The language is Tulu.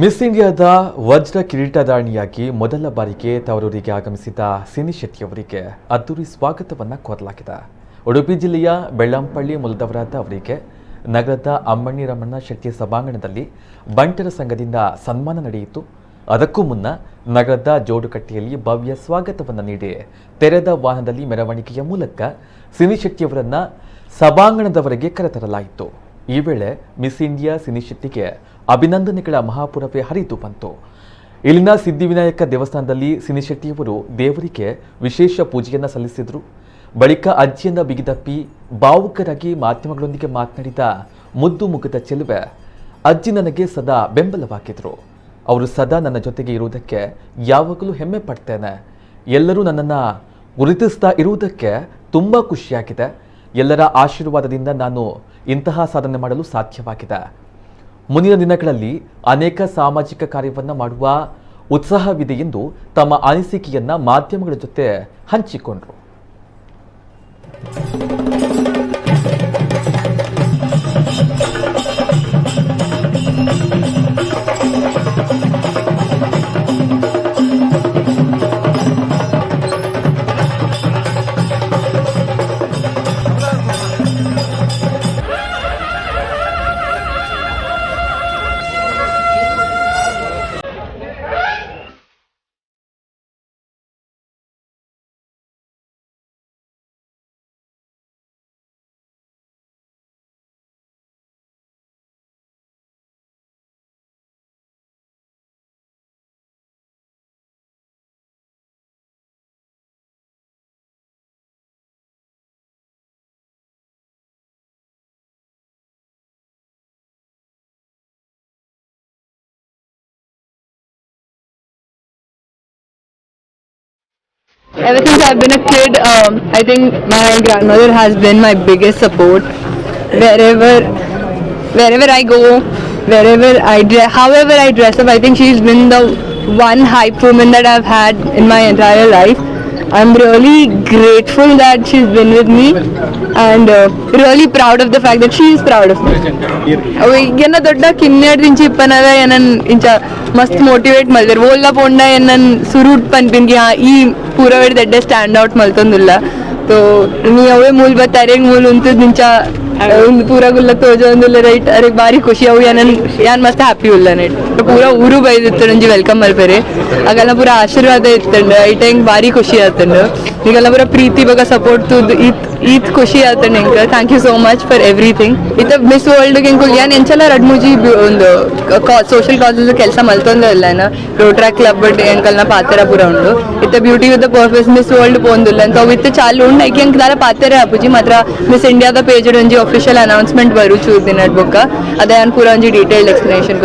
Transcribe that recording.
ಮಿಸ್ ಇಂಡಿಯಾದ ವಜ್ರ ಕಿರೀಟಧಾರಣಿಯಾಗಿ ಮೊದಲ ಬಾರಿಗೆ ತವರೂರಿಗೆ ಆಗಮಿಸಿದ ಸಿನಿ ಶೆಟ್ಟಿಯವರಿಗೆ ಅದ್ದೂರಿ ಸ್ವಾಗತವನ್ನು ಕೋರಲಾಗಿದೆ. ಉಡುಪಿ ಜಿಲ್ಲೆಯ ಬೆಳ್ಳಂಪಳ್ಳಿ ಮೂಲದವರಾದ ಅವರಿಗೆ ನಗರದ ಅಮ್ಮಣ್ಣಿ ರಮಣ್ಣ ಶೆಟ್ಟಿ ಸಭಾಂಗಣದಲ್ಲಿ ಬಂಟರ ಸಂಘದಿಂದ ಸನ್ಮಾನ ನಡೆಯಿತು. ಅದಕ್ಕೂ ಮುನ್ನ ನಗರದ ಜೋಡುಕಟ್ಟೆಯಲ್ಲಿ ಭವ್ಯ ಸ್ವಾಗತವನ್ನು ನೀಡಿ ತೆರೆದ ವಾಹನದಲ್ಲಿ ಮೆರವಣಿಗೆಯ ಮೂಲಕ ಸಿನಿ ಶೆಟ್ಟಿಯವರನ್ನು ಸಭಾಂಗಣದವರೆಗೆ ಕರೆತರಲಾಯಿತು. ಈ ವೇಳೆ ಮಿಸ್ ಇಂಡಿಯಾ ಸಿನಿ ಶೆಟ್ಟಿಗೆ ಅಭಿನಂದನೆಗಳ ಮಹಾಪುರವೇ ಹರಿದು ಬಂತು. ಇಲ್ಲಿನ ಸಿದ್ಧಿವಿನಾಯಕ ದೇವಸ್ಥಾನದಲ್ಲಿ ಸಿನಿ ಶೆಟ್ಟಿಯವರು ದೇವರಿಗೆ ವಿಶೇಷ ಪೂಜೆಯನ್ನು ಸಲ್ಲಿಸಿದರು. ಬಳಿಕ ಅಜ್ಜಿಯನ್ನು ಬಿಗಿದಪ್ಪಿ ಭಾವುಕರಾಗಿ ಮಾಧ್ಯಮಗಳೊಂದಿಗೆ ಮಾತನಾಡಿದ ಮುದ್ದು ಮುಖದ ಚೆಲುವೆ, ಅಜ್ಜಿ ನನಗೆ ಸದಾ ಬೆಂಬಲವಾಗಿದ್ದರು. ಅವರು ಸದಾ ನನ್ನ ಜೊತೆಗೆ ಇರುವುದಕ್ಕೆ ಯಾವಾಗಲೂ ಹೆಮ್ಮೆ ಪಡ್ತೇನೆ. ಎಲ್ಲರೂ ನನ್ನನ್ನು ಗುರುತಿಸ್ತಾ ಇರುವುದಕ್ಕೆ ತುಂಬ ಖುಷಿಯಾಗಿದೆ. ಎಲ್ಲರ ಆಶೀರ್ವಾದದಿಂದ ನಾನು ಇಂತಹ ಸಾಧನೆ ಮಾಡಲು ಸಾಧ್ಯವಾಗಿದೆ. ಮುಂದಿನ ದಿನಗಳಲ್ಲಿ ಅನೇಕ ಸಾಮಾಜಿಕ ಕಾರ್ಯವನ್ನು ಮಾಡುವ ಉತ್ಸಾಹವಿದೆ ಎಂದು ತಮ್ಮ ಅನಿಸಿಕೆಯನ್ನು ಮಾಧ್ಯಮಗಳ ಜೊತೆ ಹಂಚಿಕೊಂಡರು. Ever since I've been a kid, I think my grandmother has been my biggest support. Wherever I go, wherever I however I dress up, I think she's been the one hype woman that I've had in my entire life. I'm really grateful that she's been with me and really proud of the fact that she is proud of me. ಅವು ಎನ್ನ ದೊಡ್ಡ ಕಿನ್ನೆಡ್ದಿಂಚಿ ಇಪ್ಪನದ ಏನನ್ ಇಂಚ ಮಸ್ತ್ ಮೋಟಿವೇಟ್ ಮಲ್ದೆರ್ ಓಲ್ಲ ಪೋಂಡ ಎನ್ನನ್ ಸುರೂಟ್ ಪನ್ಪಿನ್ಗೆ ಈ ಪೂರ ದೆಡ್ಡೆ ಸ್ಟ್ಯಾಂಡ್ ಔಟ್ ಮಲ್ತೊಂದುಲ್ಲ. ಸೊ ನೀ ಅವೇ ಮೂಲ್ ಬತ್ತಾರೆ ಮೂಲ್ ಉಂತುದ್ ಇಂಚ ಒಂದು ಪೂರ ಗುಲ್ಲ ತೋಜೊಂದುಲ್ಲ ರೈಟ್. ಅರೆ ಬಾರಿ ಖುಷಿ ಅವು ಏನನ್ ಯಾನ್ ಮಸ್ತ್ ಹ್ಯಾಪಿ ಉಲ್ಲ ನೆಟ್ ಪೂರ ಊರು ಬೈದಿತ್ತು ಒಂಜಿ welcome ಮಲ್ಪೆರೆ ಅಗಲ್ನ ಪೂರ ಆಶೀರ್ವಾದ ಇತ್ತಂಡು ಐಟ ಹೆಂಗ್ ಬಾರಿ ಖುಷಿ ಆತಂಡು ಈಗೆಲ್ಲ ಪೂರ ಪ್ರೀತಿ ಬಗ ಸಪೋರ್ಟ್ ತೂದ್ ಈತ್ ಈತ್ ಖುಷಿ ಆತಂಡು ಎಂಕ್. Thank you so much for everything. ಇತ್ತ ಮಿಸ್ ವರ್ಲ್ಡ್ ಎಂಕುಲ್ ಯಾನ್ ಎಂಚಲ ರಡ್ಡ್ ಮೂಜಿ ಒಂದು ಸೋಷಿಯಲ್ ಕಾಸಸ್ ಕೆಲಸ ಮಲ್ತೊಂದು ಇಲ್ಲ ರೋಟ್ರಾಕ್ ಕ್ಲಬ್ ಬಟ್ ಎಂಕಲ್ನ ಪಾತೆರ ಪೂರ ಉಂಡು. ಇತ್ತ beauty with the purpose Miss World ಪೋಂದುಲ್ಲ ಅಂತ ಅವು ಇತ್ತ ಚಾಲು ಉಂಡು. ಐಕೆ ಎಂಕ್ ದಾಲ ಪಾತೆರ ಆಪುಜಿ ಮಾತ್ರ ಮಿಸ್ ಇಂಡಿಯಾದ ಪೇಜ್ ಒಂಜಿ ಅಫಿಷಿಯಲ್ ಅನೌನ್ಸ್ಮೆಂಟ್ ಬರು ಚೂರು ದಿನಡ್ ಬೊಕ್ಕ ಅದೇ ಯಾನ್ ಪೂರ ಒಂಜಿ ಡೀಟೇಲ್ಡ್ ಎಕ್ಸ್ಪ್ಲನೇಷನ್.